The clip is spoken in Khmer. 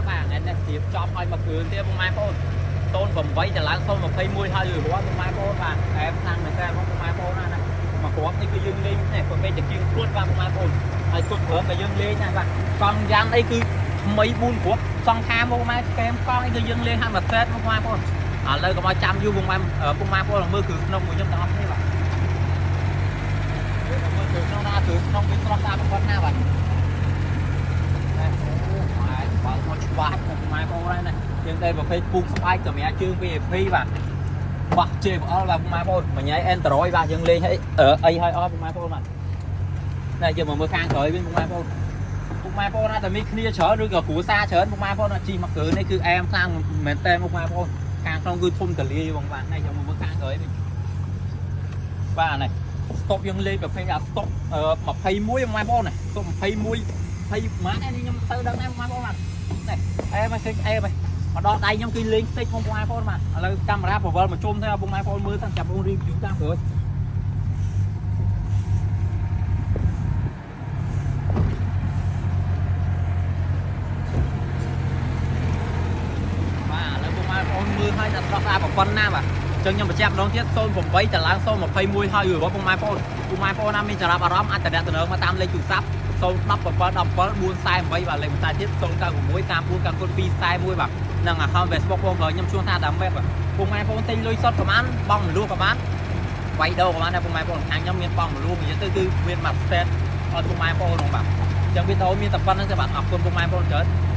បាទថ្ងៃនេះរៀបចំឲ្យមកគ្រឿងទៀតពុកម៉ែបងប្អូន08ទៅឡើង021ហើយរួចរាល់ពុកម៉ែបងប្អូនបាទអែមខ្លាំងមែនតើពុកម៉ែបងប្អូនណាណាមកគ្រាប់នេះគឺយើងលេងនេះប្រភេទតាគៀងព្រួតបាទពុកម៉ែបងប្អូនហើយគុតព្រមតែយើងលេងណាបាទកង់យ៉ាងអីគឺថ្មី4គ្រាប់សង្ខាមកម៉ែស្កែមកង់អីគឺយើងលេងឲ្យមួយសេតពុកម៉ែបងប្អូនឥឡូវកុំឲ្យចាំយូរពុកម៉ែពុកម៉ែបងប្អូនមើលគ្រឿងក្នុងមួយខ្ញុំទាំងអស់គ្នាបាទមើលគ្រឿងក្នុងណាគ្រឿងក្នុងវាស្រស់ស្អាតបំផុតណាបាទ អូម៉ែបើមកច្បាស់មកម៉ែបងហើយណាយើងតែប្រភេទពូកស្បែកសម្រាប់ជើង VIP បាទបាក់ JBL បាទម៉ែបងមួយញ៉ៃ Android បាទយើងលេងឲ្យអីឲ្យអស់ម៉ែបងបាទនេះយើងមកមើលខាងក្រោយវិញម៉ែបងពុកម៉ែបងណាតែមានគ្នាច្រើនឬក៏គ្រួសារច្រើនពុកម៉ែបងណាជីមកគ្រឿនេះគឺអែមខ្លាំងមែនតើពុកម៉ែបងខាងក្នុងគឺធំទលាយបងបាទនេះយើងមកមើលខាងក្រោយវិញបាទនេះស្តុបយើងលេងប្រភេទអាស្តុប21ម៉ែបងណាស្តុប21 20ម៉ាននេះខ្ញុំទៅដឹងដែរបងប្អូនបាទនេះអែមកសេអែមកមកដល់ដៃខ្ញុំគឺលេងតិចបងប្អូនបាទឥឡូវកាមេរ៉ាប្រវល់មកជុំទៅបងប្អូនមើលទៅចាប់បង review តាមក្រោយបាទឥឡូវបងប្អូនមើលឲ្យតែស្រស់ស្អាតប៉ុណ្ណាបាទចឹងខ្ញុំបញ្ជាក់ម្ដងទៀត08តឡើង021ហើយរួចបងប្អូនពុកម៉ែបងប្អូនណាមានចំណាប់អារម្មណ៍អាចតំណមកតាមលេខទូរស័ព្ទ017 17 448បាទលេខបន្តែទៀត096 34 9 241បាទនិង account Facebook បងប្រុសខ្ញុំជួនថាតាម web ពុកម៉ែបងប្អូនទិញលុយសុទ្ធប្រហែលបងមលួសប្រហែលវាយដូរប្រហែលដែរពុកម៉ែបងប្អូនខាងខ្ញុំមានបងមលួសនិយាយទៅគឺមានមួយ set ឲ្យពុកម៉ែបងប្អូនហ្នឹងបាទអញ្ចឹងវីដេអូមានតែប៉ុណ្្នឹងទេបាទអរគុណពុកម៉ែបងប្អូនច្រើន។